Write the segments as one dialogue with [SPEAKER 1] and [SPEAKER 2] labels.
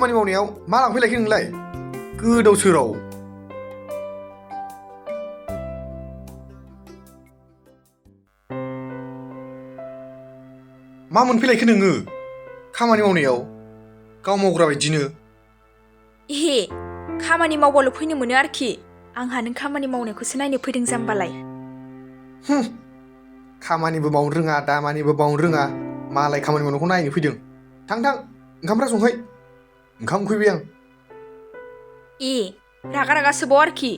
[SPEAKER 1] खामानि मावनायाव मा लांफैलायखो नोंलाय गोदाव सोराव मा मोनफैलायखो नोङो खामानि मावनायाव गाव मावग्रा बायदिनो
[SPEAKER 2] हे खामानि मावबाल' फैनो मोनो आरोखि आंहा नों खामानि मावनायखौसो नायनो फैदों जाम्बालाय
[SPEAKER 1] खामानिबो मावनो रोङा दामानिबो मावनो रोङा मालाय खामानि मावनायखौ नायनो फैदों थां ओंखामफ्रा संहै ओंखाम उखैबाय आं
[SPEAKER 2] रागा रागा सोबाव आरोखि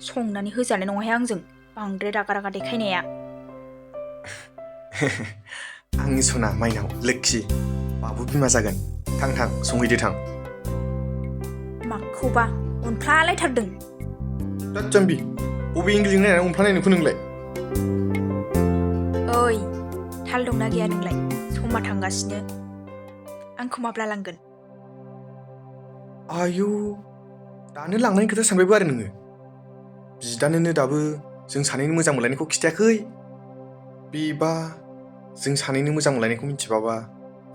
[SPEAKER 2] संनानै होजानाय नङाहाय आंजों बांद्राय रागा रागा देखायनाया
[SPEAKER 1] आंनि सना माइनाव लोक्षि बाबु बिमा जागोन थां संहैदो थां
[SPEAKER 2] माखौबा अनफ्लालायथारदों
[SPEAKER 1] दा जाम्बि बबे इंग्लिजों नायनानै अनफ्लानाय नोंखौ नोंलाय
[SPEAKER 2] ओइ थाल दंना गैया नोंलाय समा थांगासिनो आंखौ माब्ला लांगोन
[SPEAKER 1] आयौ दानो लांनायनि खोथा सानबायबो आरो नोङो बिदानोनो दाबो जों सानैनि मोजां मोनलायनायखौ खिथायाखै बेबा जों सानैनि मोजां मोनलायनायखौ मिथिबाबा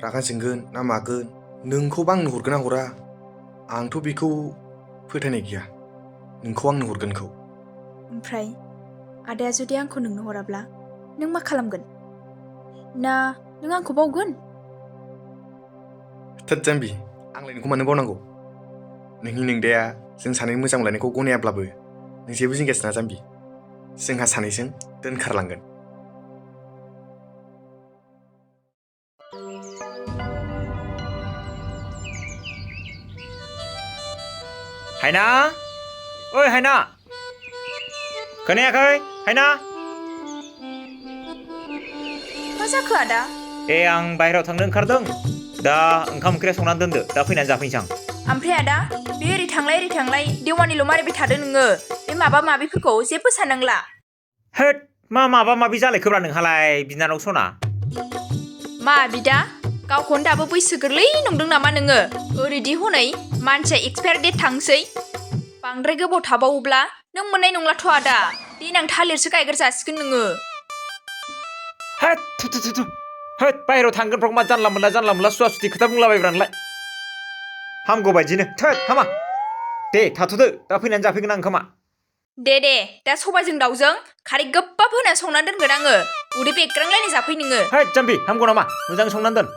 [SPEAKER 1] रागा जोंगोन ना मागोन नोंखौबा आंनो हरगोन ना हरा आंथ' बेखौ फोथायनाय गैया नोंखौ आंनो हरगोनखौ
[SPEAKER 2] ओमफ्राय आदाया जुदि आंखौ नोंनो हराब्ला नों मा खालामगोन ना नों आंखौ बावगोन
[SPEAKER 1] थोद जाम्बि आंलाय नोंखौ मानो बावनांगौ नोंनि नोंदाया जों सानैनि मोजां मोनलायनायखौ गनायाब्लाबो नों जेबो जिंगासिना जाम्बि जोंहा सानैजों दोनखारलांगोन
[SPEAKER 3] हायना ओइ हायना खोनायाखै हायना
[SPEAKER 2] मा जाखो आदा
[SPEAKER 3] आं बाहेरायाव थांनो ओंखारदों दा ओंखाम ओंख्रिया संनानै दोनदो दा फैनानै जाफैनोसै आं
[SPEAKER 2] ओमफ्राय आदा बे ओरै थांलाय देवानिल' मारिबाय थादो नोङो बे माबा माबिफोरखौ जेबो साननांला
[SPEAKER 3] होद मा माबा माबि जालायखोब्रा नोंहालाय बिनानाव सना
[SPEAKER 2] मा बिदा गावखौनो दाबो बैसो गोरलै नंदों नामा नोङो ओरैदि हनै मानसिया एक्सपायार डेट थांसै बांद्राय गोबाव थाबावोब्ला नों मोननाय नंलाथ' आदा देनां थालिरसो गायग्रा जासिगोन नोङो
[SPEAKER 3] होद होद बाहेरायाव थांगोनफ्राव मा जानला मोनला सुवा सुथि खोथा बुंलाबायब्रा नोंलाय हामगौ बायदिनो थोद हामा दे थाथ'दो दा फैनानै जाफैगोन आं ओंखामा
[SPEAKER 2] दे दा सबायजों दाउजों खारै गोबाब होनानै संनानै दोनगोन आङो उदै बेग्रांलायनाय जाफै नोङो
[SPEAKER 3] होद जाम्बि हामगौ नामा मोजां संनानै दोन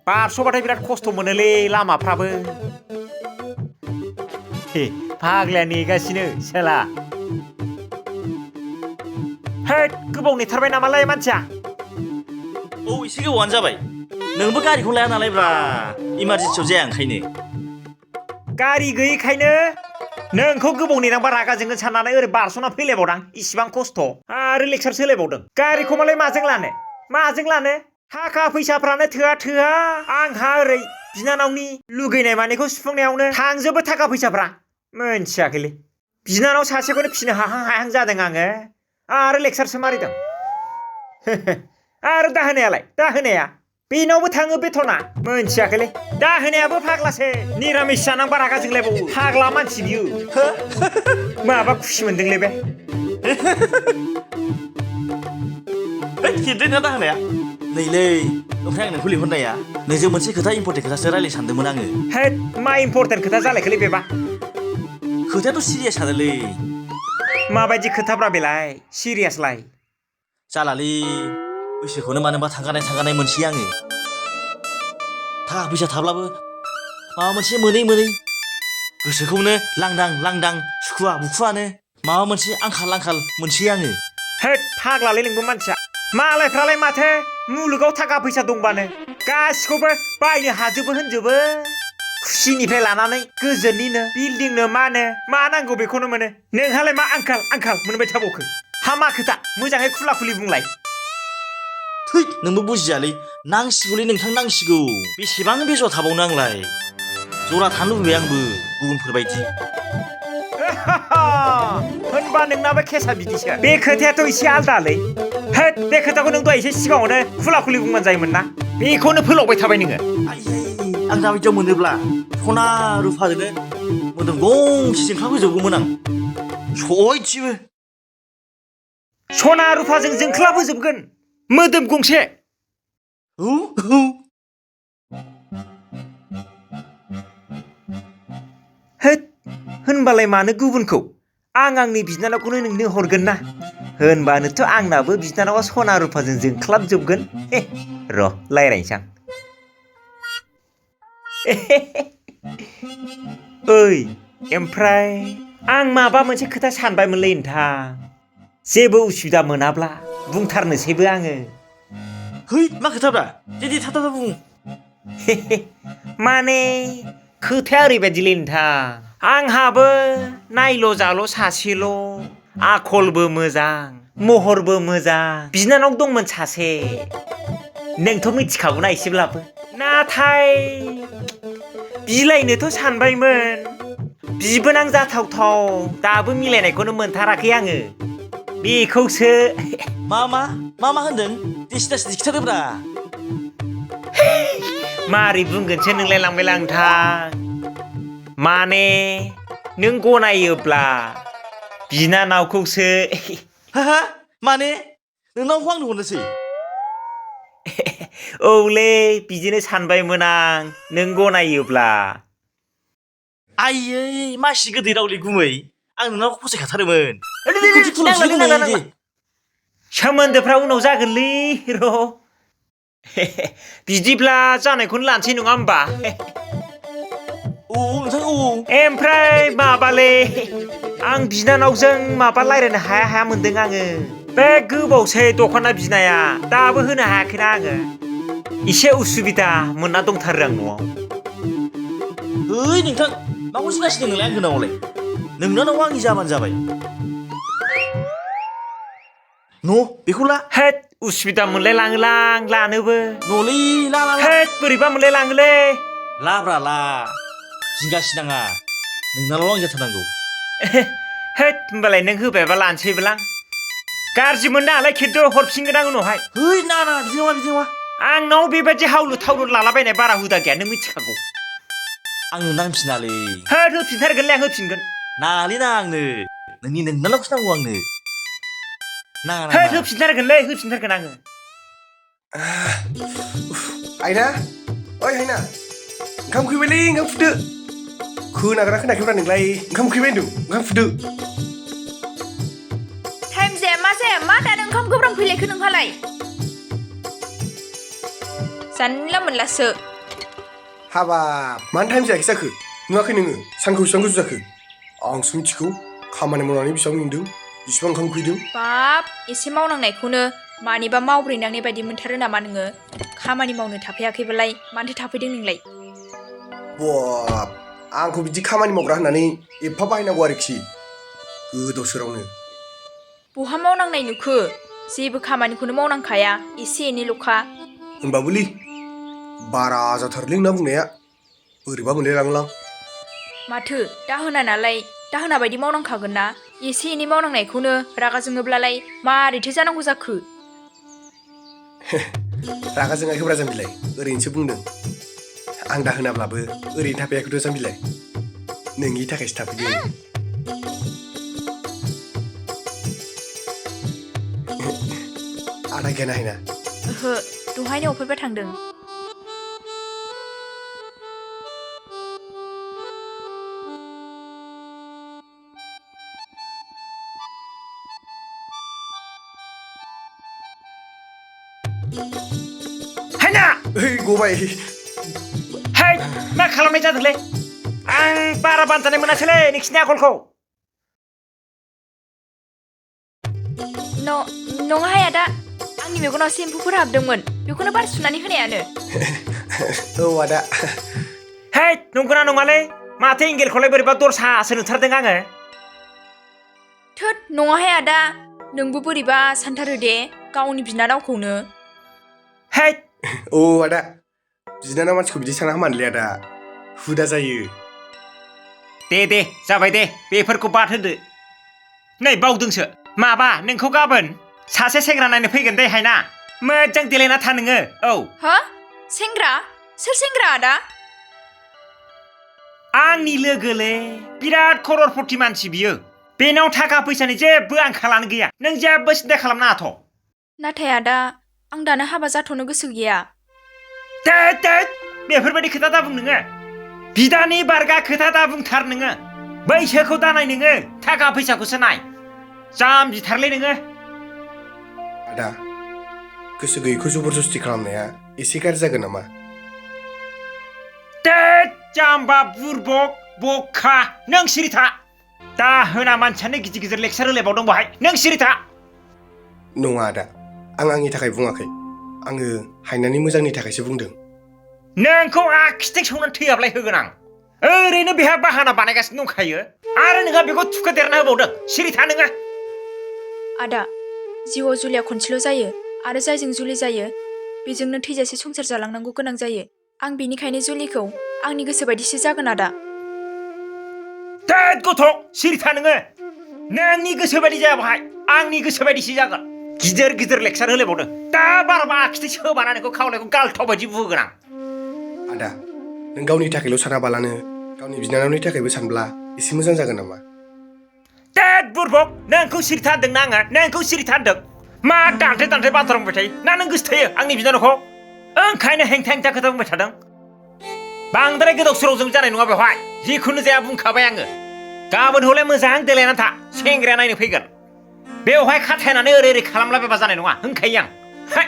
[SPEAKER 3] बारस'बाथाय बिराद खस्थ' मोनोलै लामाफ्राबो फाग्लाया नेगासिनो सेला होद गोबाव नेथारबाय नामालाय मानसिया
[SPEAKER 4] एसे गोबावानो जाबाय नोंबो गारिखौ लाया नालाय ब्रा इमारजेन्सियाव जाया ओंखायनो
[SPEAKER 3] गारि गैयैखायनो नोंखौ गोबाव नेनांबा रागा जोंगोन साननानै ओरै बारस'ना फैलायबावदां इसिबां खस्थ' आरो लेक्सार सोलायबावदों गारिखौ मालाय माजों लानो थाखा फैसाफ्रानो थोआ आंहा ओरै बिनानावनि लुगैनाय मानिखौ सुफुंनायावनो थांजोबो थाखा फैसाफ्रा मोनथियाखैलै बिनानाव सासेखौनो फिसिनो हाहां जादों आङो आरो लेक्सारसो मारिदों आरो दाहोनाया बेनावबो थाङो बेथना मोनथियाखैलै दाहोनायाबो फाग्लासो निरामिस जानांबा रागा जोंलायबावो फाग्ला मानसि बियो माबा खुसि मोनदोंलै बे
[SPEAKER 4] हिद्रेना दाहोनाया नैलै ओमफ्राय आं नोंखौ लिंहरनाया नोंजों मोनसे खोथा इम्पर्टेन्ट खोथासो रायलायनो सानदोंमोन आङो
[SPEAKER 3] हेद मा इम्पर्टेन्ट खोथा जालायखोलै बेबा
[SPEAKER 4] खोथायाथ' सिरियासानोलै
[SPEAKER 3] माबायदि खोथाब्रा बेलाय सिरियासलाय
[SPEAKER 4] जालालै बैसोखौनो मानोबा थांगानाय मोनसै आङो थाखा फैसा थाब्लाबो माबा मोनसे मोनै गोसोखौनो लांदां सुखुवा बुखुवानो माबा मोनसे आंखाल मोनसै आङो
[SPEAKER 3] हेद फाग्लालै नोंबो मानसिया मालायफ्रालाय माथो मुलुगाव थाखा फैसा दंबानो गासिखौबो बायनो हाजोबो होनजोबो खुसिनिफ्राय लानानै गोजोननिनो बिल्डिंनो मा नांगौ बेखौनो मोनो नोंहालाय मा आंखाल मोनबाय थाबावखो हा मा खोथा मोजाङै खुला खुलि बुंलाय
[SPEAKER 4] थै नोंबो बुजियालै नांसिगौलै नोंथां नांसिगौ बेसेबां बे जरा थाबावनो आंलाय जरा थानो लुबैबाय आंबो गुबुनफोरबायदि
[SPEAKER 3] होनबा नोंनाबो केसा बिदिसो बे खोथायाथ' एसे आलदालै होद बे खोथाखौ नों दहाय एसे सिगाङावनो खुला खुलि बुंबानो जायोमोन ना बेखौनो फोलावबाय थाबाय नोङो
[SPEAKER 4] आयै आं दाबायदियाव मोनोब्ला सना रुफाजोंनो मोदोम गंसे जोंख्लाबहोजोबगौमोन आं सयथिबो
[SPEAKER 3] सना रुफाजों जोंख्लाबहोजोबगोन मोदोम गंसे
[SPEAKER 4] औ
[SPEAKER 3] होद होनबालाय मानो गुबुनखौ आंनि बिनानावखौनो नोंनो हरगोन ना होनबानोथ' आंनाबो बिनानावा सना रुफाजों जोंख्लाबजोबगोन र' रायज्लायनोसै आं ओइ ओमफ्राय आं माबा मोनसे खोथा सानबायमोनलै नोंथां जेबो उसुबिदा मोनाब्ला बुंथारनोसैबो आङो
[SPEAKER 4] है मा खोथाब्रा दे थाब बुं
[SPEAKER 3] माने खोथाया ओरैबायदिलै नोंथां आंहाबो नायल' जाल' सासेल' आखलबो मोजां महरबो मोजां बिनानाव दंमोन सासे नोंथ' मिथिखागौना एसेब्लाबो नाथाय बिलाइनोथ' सानबायमोन बिबोनां जाथावथाव दाबो मिलायनायखौनो मोनथाराखै आङो बेखौसो
[SPEAKER 4] मा होनदों दे सिदा खिथादोब्रा
[SPEAKER 3] मारै बुंगोनसो नोंलाय लांबाय नोंथां माने नों गनायोब्ला बिनानावखौसो
[SPEAKER 4] हा माने नोंनावखौ आंनो हरनोसै
[SPEAKER 3] औलै बिदिनो सानबायमोन आं नों गनायोब्ला
[SPEAKER 4] आयै मासि गोदै रावलै गुमै आं नोंनाव फसायखाथारोमोन
[SPEAKER 3] नांला सोमोन्दोफ्रा उनाव जागोनलै र' बिदिब्ला जानायखौनो लानोसै नङा होमबा
[SPEAKER 4] औ नोंथां औ
[SPEAKER 3] ओमफ्राय माबालै आं बिनानावजों माबा रायज्लायनो हाया मोनदों आङो बे गोबावसै दख'ना बिनाया दाबो होनो हायाखैना आङो एसे उसुबिदा मोनना दंथारो आं न'आव
[SPEAKER 4] है नोंथां माखौ जिंगासिदों नोंलाय आं होनांगौलाय नोंनाव आंनि जाबानो जाबाय बेखौ ला
[SPEAKER 3] हेद उसुबिदा मोनलाय लाङोलां लानोबो
[SPEAKER 4] न'लै ला
[SPEAKER 3] हेद बोरैबा मोनलाय लाङोलै
[SPEAKER 4] लाब्रा ला जिंगासिनाङा नोंनाल' आं जाथारनांगौ
[SPEAKER 3] हेद होनबालाय नों होबायबा लानोसैबोलां गाज्रि मोननाङालाय खिन्थु हरफिनगोन आं उनावहाय
[SPEAKER 4] है नाङा बिदि नङा
[SPEAKER 3] आंनाव बेबायदि हावलु थावलु लालाबायनाय बारा हुदा गैया नों मिथिखागौ
[SPEAKER 4] आंनो नांफिनालै
[SPEAKER 3] होद होफिनथारगोनलै आं होफिनगोन
[SPEAKER 4] नाङालै आंनो नोंनाल'खौसो नांगौ आंनो
[SPEAKER 3] होद होफिनथारगोन आङो
[SPEAKER 1] आइना ओइ आइना ओंखाम उखैबायलै ओंखाम फुदो खोनागोना खोनायाखैब्रा नोंलाय ओंखाम उखैबाय होनदों ओंखाम फुदो
[SPEAKER 2] टाइम जाया मा दानो ओंखाम गोब्रां फैलायखो नोंहालाय जानला मोनलासो
[SPEAKER 1] हाबाब मानो टाइम जायाखै जाखो नुवाखै नोङो सानखौ बेसेबां गोजौ जाखो आंसो मिथिगौ खामानि मावनानै बेसेबां मेंदों बेसेबां ओंखाम उखैदों
[SPEAKER 2] बाब एसे मावनांनायखौनो मानिबा मावब्रेनांनाय बायदि मोनथारो नामा नोङो खामानि मावनो थाफैयाखैबालाय मानोथो थाफैदों नोंलाय
[SPEAKER 1] बाब आंखौ बिदि खामानि मावग्रा होननानै एफा बाहायनांगौ आरोखि गोदाव सोरावनो
[SPEAKER 2] बहा मावनांनाय नुखो जेबो खामानिखौनो मावनांखाया एसे एनैल'खा
[SPEAKER 1] होनबाबोलै बारा जाथारलै नोंना बुंनाया बोरैबा मोनलायलाङोलां
[SPEAKER 2] माथो दाहोना बायदि मावनांखागोन ना एसे एनै मावनांनायखौनो रागा जोङोब्लालाय मारैथो जानांगौ जाखो
[SPEAKER 1] रागा जोङाखैब्रा जाम्बिलाय ओरैनोसो बुंदों आं दाहोनाब्लाबो ओरैनो थाफैयाखैथ' जाम्बिलाय नोंनि थाखायसो थाफैदों आदा गियाना हायना
[SPEAKER 2] ओहो दहायनो अफायबा थांदों
[SPEAKER 3] हायना
[SPEAKER 1] ओइ गबाय
[SPEAKER 3] हेद मा खालामनाय जादोंलै आं बारा बानजानाय मोनासैलै नोंसिनि आखलखौ
[SPEAKER 2] नङाहाय आदा आंनि मेगनाव सेम्पुफोर हाबदोंमोन बेखौनो बार सुनानै होनायानो
[SPEAKER 1] औ आदा
[SPEAKER 3] है नंगौना नङालै माथो एंगेलखौलाय बोरैबा दरसासो नुथारदों आङो
[SPEAKER 2] थोद नङाहाय आदा नोंबो बोरैबा सानथारो दे गावनि बिनानावखौनो
[SPEAKER 3] है
[SPEAKER 1] औ आदा बिनानाव मानसिखौ बिदि साना हामानोलै आदा हुदा जायो
[SPEAKER 3] दे जाबाय दे बेफोरखौ बाद होदो नै बावदोंसो माबा नोंखौ गाबोन सासे सेंग्रा नायनो फैगोन दे हायना मोजां देलायना था नोङो औ
[SPEAKER 2] हो सेंग्रा सोर सेंग्रा आदा
[SPEAKER 3] आंनि लोगोलै बिराद खररपति मानसि बियो बेनाव थाखा फैसानि जेबो आंखालानो गैया नों जेबो सिन्था खालामनाङाथ'
[SPEAKER 2] नाथाय आदा आं दानो हाबा जाथ'नो गोसो गैया
[SPEAKER 3] थोद बेफोरबायदि खोथा दा बुं नोङो बिदानि बारगा खोथा दा बुंथार नोङो बैसोखौ दानाय नोङो थाखा फैसाखौसो नाय जाम्बिथारलै नोङो
[SPEAKER 1] आदा गोसो गैयैखौ जबरदस्ति खालामनाया एसे गाज्रि जागोन नामा
[SPEAKER 3] थोद जाम्बा बुरबक बखा नों सिरि था दा होना मानसियानो गिदिर लेक्सार होलायबावदों बाहाय नों सिरि था
[SPEAKER 1] नङा आदा आं आंनि थाखाय बुङाखै आङो हायनानि मोजांनि थाखायसो बुंदों
[SPEAKER 3] नोंखौ आखिथिं सौनानै थैयाब्लाय होगोन आं ओरैनो बेहा बाहाना बानायगासिनो दंखायो आरो नोंहा बेखौ थुखोदेरना होबावदों सिरि था नोङो
[SPEAKER 2] आदा जिउआव जुलिया खनसेल' जायो आरो जायजों जुलि जायो बेजोंनो थैजासे संसार जालांनांगौ गोनां जायो आं बेनिखायनो जुलिखौ आंनि गोसो बायदिसो जागोन आदा
[SPEAKER 3] थोद गथ' सिरि था नोङो नोंनि गोसो बायदि जाया बाहाय आंनि गोसो बायदिसो जागोन गिदिर लेक्सार होलायबावदों दा बारबा आखिथिं सोबाना नोंखौ खावलायखौ गालथाव बायदि बुहोगोन आं
[SPEAKER 1] आदा नों गावनि थाखायल' सानाबालानो गावनि बिनानावनि थाखायबो सानब्ला एसे मोजां जागोन नामा
[SPEAKER 3] थोद बुरबक नोंखौ सिरि था होनदों ना आङो नोंखौ सिरि था होनदों मा दान्थे बाथ्रा बुंबाय थायो ना नों गोसोथोयो आंनि बिनानावखौ ओंखायनो हेंथा खोथा बुंबाय थादों बांद्राय गोदाव सोरावजों जानाय नङा बेवहाय जिखुनु जाया बुंखाबाय आङो गाबोन हले मोजां देलायना था सेंग्राया नायनो फैगोन बेवहाय खाथायनानै ओरै खालामलाबायबा जानाय नङा होनखायो आं है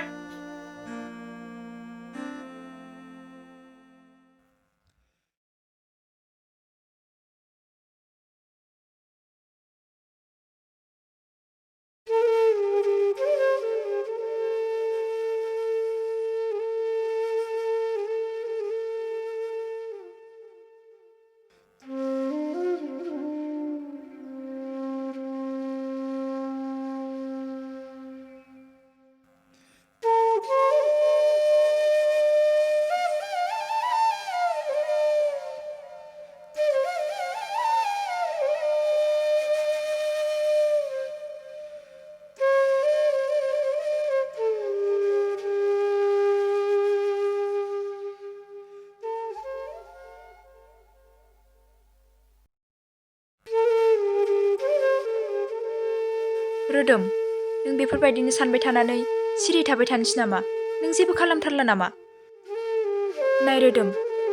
[SPEAKER 2] रोदोम नों बेफोरबायदिनो सानबाय थानानै सिरि थाबाय थानोसै नामा नों जेबो खालामथारला नामा नाय रोदोम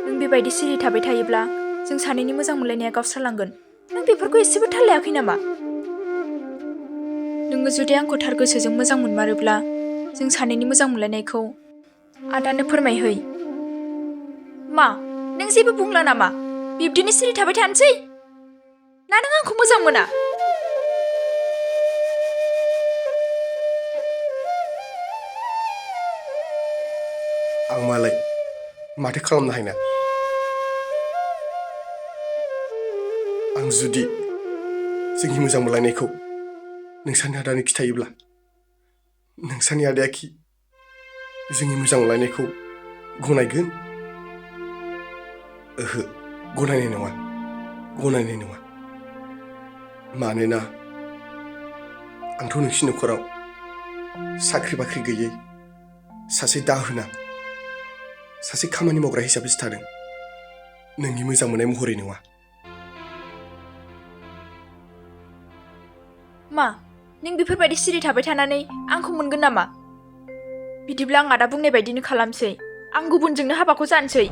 [SPEAKER 2] नों बेबायदि सिरि थाबाय थायोब्ला जों सानैनि मोजां मोनलायनाया गावस्रालांगोन नों बेफोरखौ एसेबो थाल लायाखै नामा नोङो जुदि आंखौ थार गोसोजों मोजां मोनमारोब्ला जों सानैनि मोजां मोनलायनायखौ आदानो फोरमायहै मा नों जेबो बुंला नामा बिब्दिनो सिरि थाबाय थानोसै ना नों आंखौ मोजां मोना
[SPEAKER 1] आं मालाय माथो खालामनो हायना आं जुदि जोंनि मोजां मोनलायनायखौ नोंसानि आदानो खिथायोब्ला नोंसानि आदाया खि जोंनि मोजां मोनलायनायखौ गनायगोन ओहो गनायनाय नङा मानोना आंथ' नोंसिनि न'खराव साख्रि बाख्रि गैयै सासे दाहोना सासे खामानि मावग्रा हिसाबैसो थादों नोंनि मोजां मोननाय महरै नङा
[SPEAKER 2] मा नों बेफोरबायदि सिरि थाबाय थानानै आंखौ मोनगोन नामा बिदिब्ला आं आदा बुंनाय बायदिनो खालामसै आं गुबुनजोंनो हाबाखौ जानोसै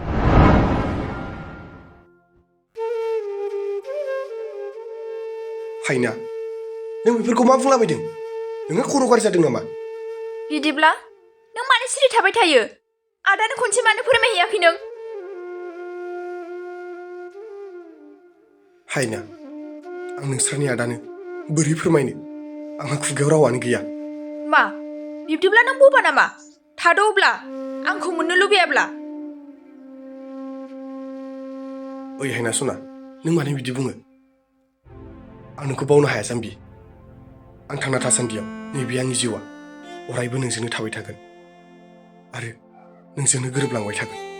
[SPEAKER 1] हायना नों बेफोरखौ मा बुंलाबायदों नोंहा खर' गाज्रि जादों नामा
[SPEAKER 2] बिदिब्ला नों मानो सिरि थाबाय थायो आदानो खनसे मानो फोरमायहैयाखै नों
[SPEAKER 1] हायना आं नोंस्रानि आदानो बोरै फोरमायनो आंहा खुगायाव रावानो गैया
[SPEAKER 2] मा बिब्दिब्ला नों बबा नामा थाद' अब्ला आंखौ मोननो लुबैयाब्ला
[SPEAKER 1] ओइ हायना सना नों मानो बिदि बुङो आं नोंखौ बावनो हाया जाम्बि आं थांना थासान्दियाव नैबे आंनि जिउआ अरायबो नोंजोंनो थाबाय थागोन आरो नोंजोंनो गोरोबलांबाय थागोन